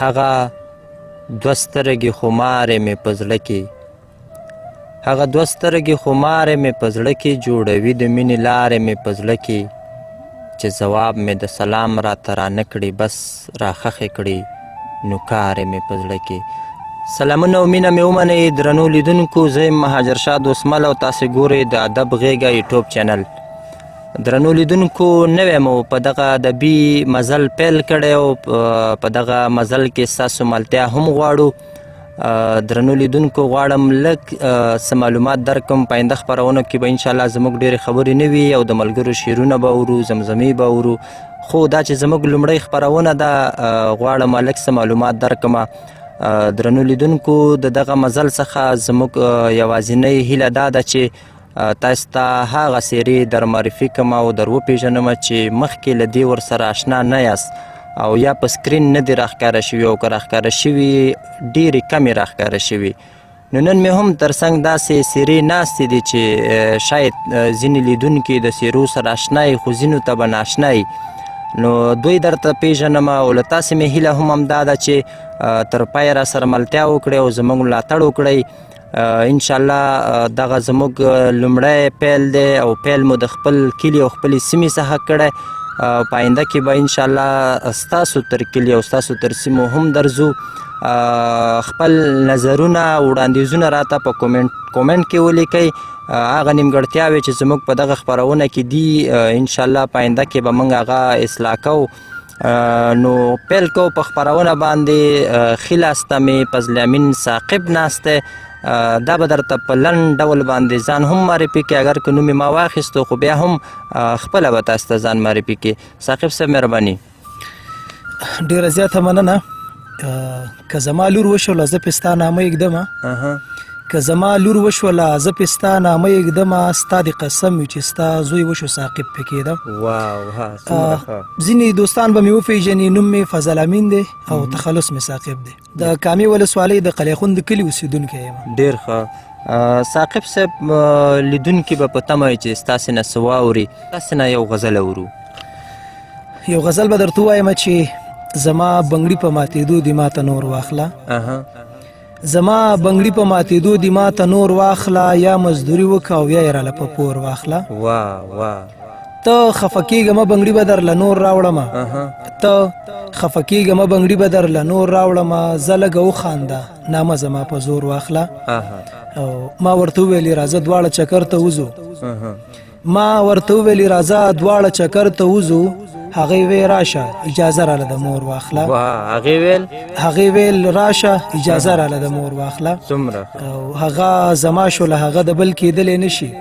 هغه دوه سترګې خمارې مې په زړه کې، هغه دوه سترګې خمارې مې په زړه کې جوړوي د مینې لارې مې په زړه کې، چې ځواب مې د سلام راته رانه کړي، بس راخښې کړي نوکارې مې په زړه کې. سلامونه او مینه مې ومنئ درنو لیدونکو، زه یم مهاجر شاه دوستمل او تاسې ګورئ د ادب غېږه یوټیوب چینل. درنو لیدونکو، نوی مو په دغه ادبي مزل پیل کړی او په دغه مزل کې ستاسو ملتیا هم غواړو. درنو لیدونکو، غواړم لږ څه معلومات درکړم. په آینده خپرونو کې به انشاءالله زموږ ډېرې خبرې نه وي او د ملګرو شعرونه به اورو، زمزمې به اورو، خو دا چې زموږ لومړۍ خپرونه ده، غواړم لږ څه معلومات درکړم. درنو لیدونکو، د دغه مزل څخه زموږ یوازینۍ هیله دا ده چې تاسو ته هغه څېرې در معرفي کړم او در وپېژنم چې مخکې له دې ورسره آشنا نه یاست او یا په سکرین نه دي راښکاره شوي، او که راښکاره شوي ډېرې کمې راښکاره شوي. نو نن مې هم ترڅنګ داسې څېرې ناستې دي چې شاید ځینې لیدونکي د څېرو سره آشنا یي، خو ځینو ته به نااشنا یي. نو دوی درته پېژنم او له تاسې مې هیله هم همدا ده چې تر پایه را سره ملتیا وکړئ او زموږ ملاتړ وکړئ. ان شاء الله دغه زموږ لومړی پیل دی او پیل مو د خپل کلي او خپلې سیمې څخه کړی. په آینده کې به ان شاء الله ستاسو تر کلي او ستاسو تر سیمو هم درځو. خپل نظرونه او وړاندیزونه راته په کومنټ کې ولیکئ. هغه نیمګړتیاوې چې زموږ په دغه خپرونه کې دي، ان شاء الله په آینده کې به موږ هغه اصلاح کوو. نو پیل کوو په خپرونه باندې. ښي لاس ته مې فضل امین ثاقب ناست دی. دا به درته په لنډ ډول باندې ځان هم معرفي کړي، اګر که نوم یې ما واخیستو خو بیا هم خپله به تاسو ته ځان معرفي کړي. ثاقب صاحب مهرباني. ډېره زیاته مننه. که زما لور وشوله زه پې ستا نامه ږدم، که زما لور وشوله زه پې ستا نامه ږدم، ستا د قسم وي چې ستا زوی وشو ثاقب پې کېدم. ځینې دوستان به مې وپېژني، نوم مې فضل امین دی او تخلص مې ثاقب دی. د کامې ولسوالۍ د قلیخون د کلي اوسېدونکی یم. ډېر ښه. ثاقب صاحب، لیدونکي به په تمه وي چې ستاسې نه څه واوري، ستاسې نه یو غزل اورو. یو غزل به درته ووایم چې زما بنګړي په ماتېدو دي ماته نور واخله، زما بنګړي په ماتېدو دي ماته نور واخله، یا مزدوري وکړه او یا یې راله په پور واخله. واه واه. ته خفه کېږه مه، بنګړي به درله نور راوړم، ته خفه کېږه مه، بنګړي به درله نور راوړم، زه لږه وخانده نامه زما په زور واخله. او ما ورته وویلې راځه دواړه چکر ته وځو، ما ورته وویلې راځه دواړه چکر ته وځو، هغې وی راشه اجازه راله د مور واخله. هغې ویل؟ هغې ویل راشه اجازه راله د مور واخله. څومره؟ او هغه زما شوله هغه د بل کېدلی نه شي،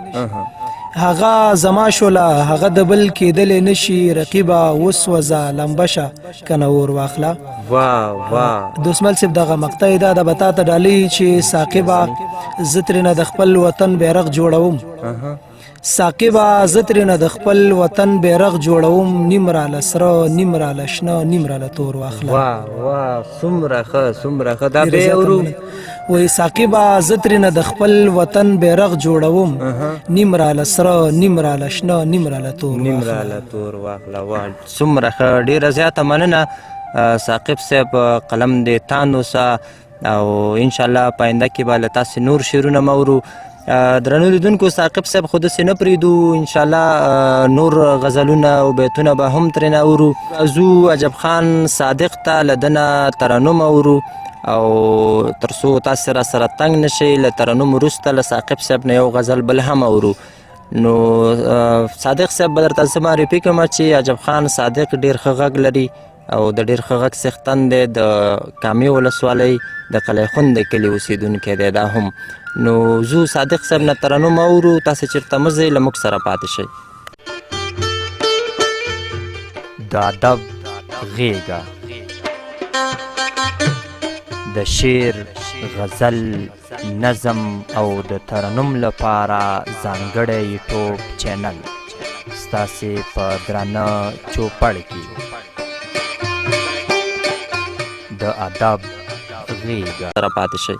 هغه زما شوله هغه د بل کېدلی نه شي، رقیبه وسوځه لمبه شه که نه اور واخله. واه واه. دوستمل صاحب دغه مقطع دا د به تا ته ډالۍ چې ثاقبه زه ترېنه د خپل وطن بیرغ جوړوم، ثاقبه زه ترېنه د خپل وطن بیرغ جوړوم، نیم راله سره نیم راله شنه نیم راله تور واخله. واه واه، څومره ښه، څومره ښه. دا ډېره بیا زیاته اورو. مننه. وایي ثاقبه زه ترېنه د خپل وطن بیرغ جوړوم، نیم راله سره نیم راله شنه نیم راله تور نیم واخله. راله تور واخله. واه څومره ښه، ډېره زیاته مننه ثاقب صاحب، قلم دې تاند اوسه او انشاءالله په آینده کې به له تاسې نور شعرونه هم اورو. درنو لیدونکو، ثاقب صاحب خو داسې نه پرېږدو، انشاءالله نور غزلونه او بیتونه به هم ترېنه اورو. راځو عجب خان صادق ته، له ده نه ترنم اورو او تر څو تاسې را سره تنګ نه شئ، له ترنم وروسته له ثاقب صاحب نه یو غزل بل هم اورو. نو صادق صاحب به درته زه معرفي کړم چې عجب خان صادق ډېر ښه غږ لري او د ډېر ښه غږ څښتن دی، د کامې ولسوالۍ د قلیخون د کلي اوسېدونکی دی دا هم. نو ځو صادق صاحب نه ترنم اورو، تاسې چېرته مه ځئ، له موږ سره پاتې شئ. د ادب غېږه، د شعر، غزل، نظم او د ترنم لپاره ځانګړی یوټیوب چینل ستاسې په درانه چوپړ کې، د ادب غېږه. سره پاتې شئ.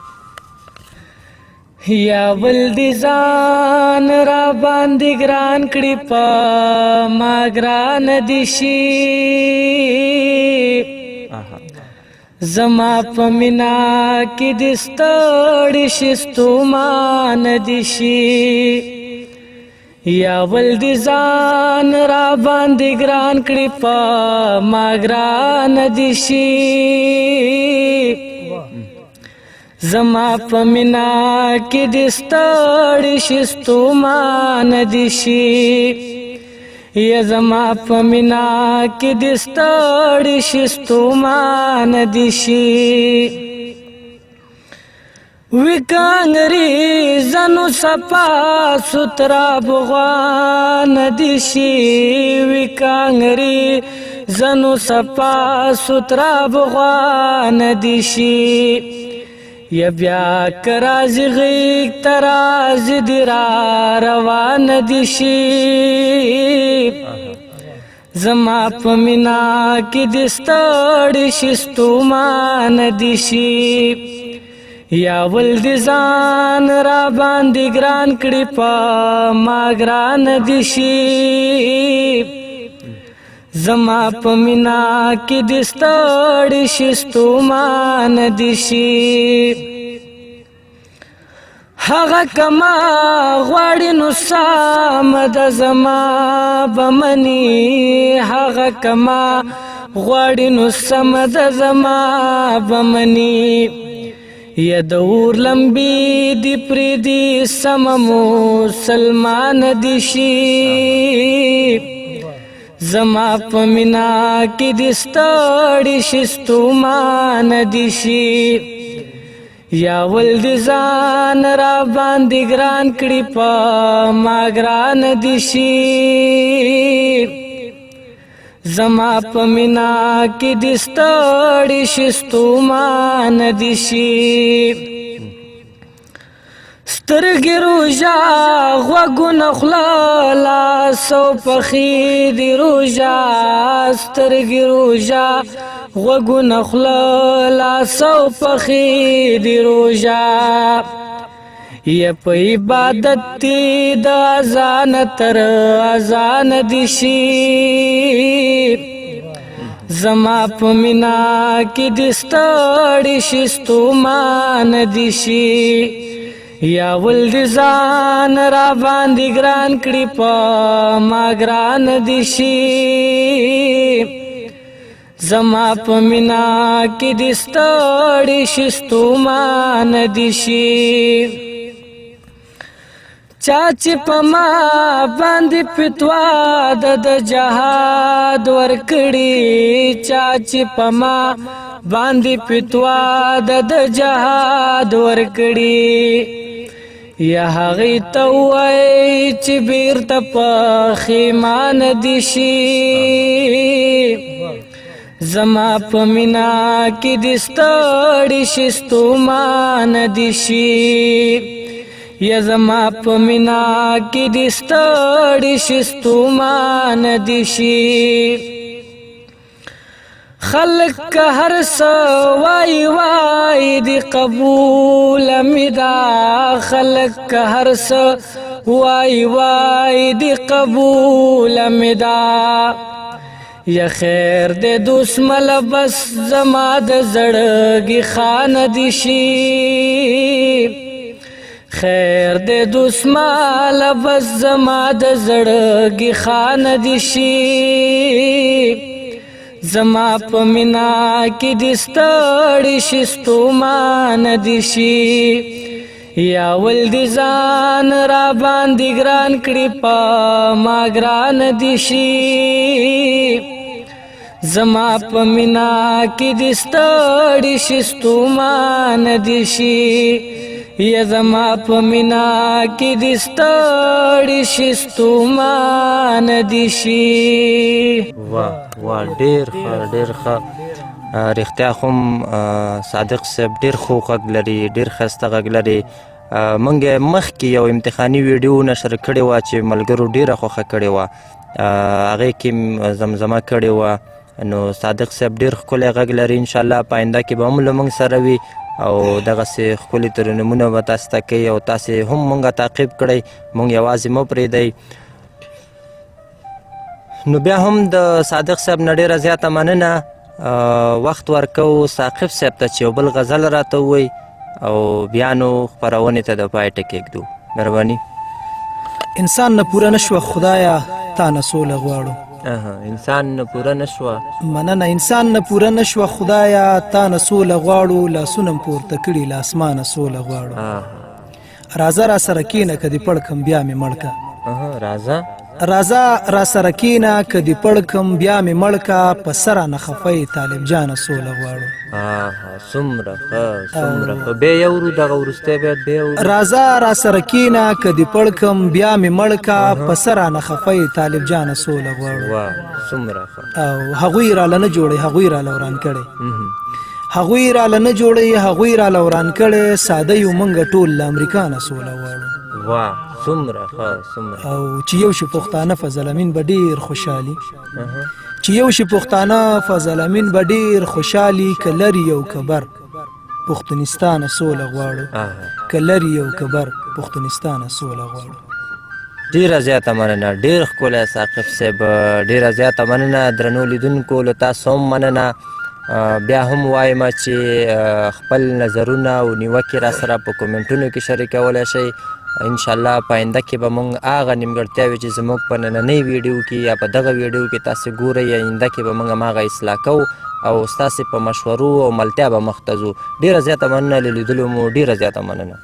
یا ول دي ځان را باندې ګران کړي په ما ګران دي شي، زما په مینا کې د ستړي شي ستومان دي شي. یا ول دي ځان را باندې ګران کړي په ما ګران دي شي. زما په مینا کې د ستړي شي ستومان دي شي. یا زما په مینا کې د ستړي شي ستومان دي شي. وکانګری زنو صفا سترا بغوان دي شي. وکانګری زنو صفا سترا بغوان دي شي. یا بیا کرازی غیگ تراز دی را روان دي شي. زما په مینا کې د ستړي شي ستومان دي شي. یا ول دي ځان را باندې ګران کړي په ما ګران دي شي. زما په مینا کې د ستړي شي ستومان دي شي. هغه کما غواړي نو سم د زما بمني. هغه کما غواړي نو سم د زما بمني. یا د اور لمبي دی پریدي سم مسلمان دي شي. زما په مینا کې د ستړي شي ستومان دي شي. یا ول دي ځان را باندې ګران کړي په ما ګران دي شي. زما په مینا کې د ستړي شي ستومان دي شي. سترګې روژه غوږونه خوله لاس او پښې دي روژه. سترګې روژه غوږونه خوله لاس او پښې دي روژه. یا په عبادت دي د اذان تر اذان دي شي. زما په مینا کې د ستړي شي ستومان دي شي. یا ول دي ځان را باندې ګران کړي په ما ګران دي شي. زما په مینا کې د ستړي شي ستومان دي شي. چا چې په ما باندې فتوا د جهاد ورکړي. چا چې په ما باندې فتوا د جهاد ورکړي. یا هغې ته ووایي چې بیرته پښیمان دي شي. زما په مینا کې د ستړي شي ستومان دي شي. یا زما په مینا کې د ستړي شي ستومان دي شي. خلق که هر څه وای وای دی قبول مې ده. خلق که هر څه وای وای دی قبول مې ده. یا خیر د دوسمل بس زما د زړګي خان دي شي. خیر د دوسمل بس زما د زړګي خان دي شي. زما په مینا کې د ستړي شي ستومان دي شي. یا ول دي ځان را باندې ګران کړي په ما ګران دي شي. زما په مینا کې د ستړي شي ستومان دي شي. یا زما په مینا کې د ستړي شي ستومان دي شي. واه واه، ډېر ښه ډېر ښه. رښتیا هم صادق صاحب ډېر ښه غږ لري، ډېر ښایسته غږ لري. مونږ یې مخکې یو امتحاني ویډیو نشر کړې وه چې ملګرو ډېره خوښه کړې وه، هغې کې زمزمه کړې وه. نو صادق صاحب ډېر ښکلی غږ لري، انشاءالله په آینده کې به هم له موږ سره وي او دغسې ښکلي ترنمونه به تاسو ته کوي او تاسې هم موږ تعقیب کړئ، موږ یوازې مه پرېږدئ. نو بیا هم د صادق صاحب نه ډېره زیاته مننه. وخت ورکوو ثاقب صاحب ته چې یو بل غزل راته ووایي او بیا نو خپرونې ته د پای ټکی ږدو. مهرباني. انسان نه پوره نشوه خدایا تا نه سوله غواړو. انسان نه پوره نشوه. مننه. انسان نه پوره نشوه خدایا تا نه سوله غواړو، لاسونه مې پورته کړي له اسمانه سوله غواړو. راځه را سره کینه که دې پړ کم بیا مې مړ که. راځه راځه را سره کینه که دې پړ کم بیا مې مړ که، په سره نه خفه یې طالب جانه سوله غواړو. څومره ښه، څومره ښه. بیا یې اورو دغه وروستی بیت بیا اورو. راځه را سره کینه که دې پړ کم بیا مې مړ که، په سره نه خفه یې طالب جانه سوله غواړو. واه څومره ښه. او هغوی راله نه جوړي، هغوی راله وران کړي، هغوی راله نه جوړي، هغوی راله وران کړي، ساده یو مونږ ټول له امریکا نه سوله غواړو. واه څومره ښه، څومره. او چې یو شي پښتانه فضل امین به ډیر خوشحالي، چې یو شي پښتانه فضل امین به ډیر خوشحالي، که لري یو کبر پښتونستان سوله غواړو، که لري یو کبر پښتونستان سوله غواړو. ډیره زیاته مننه، ډیر ښکلی ثاقب صاحب، ډیره زیاته مننه. درنو لیدونکو له تاسو هم مننه. بیا هم وایم چې خپل نظرونه او نیوکې را سره په کومنټونو کې شریکولی شئ. ان شاء الله په آینده کې به موږ هغه نیمګړتیاوې چې زموږ په نننۍ ویډیو کې یا په دغه ویډیو کې تاسې ګورئ، آینده کې به موږ هماغه اصلاح کوو او ستاسې په مشورو او ملتیا به مخته ځو. ډیره زیاته مننه له لیدلو مو، ډیره زیاته مننه.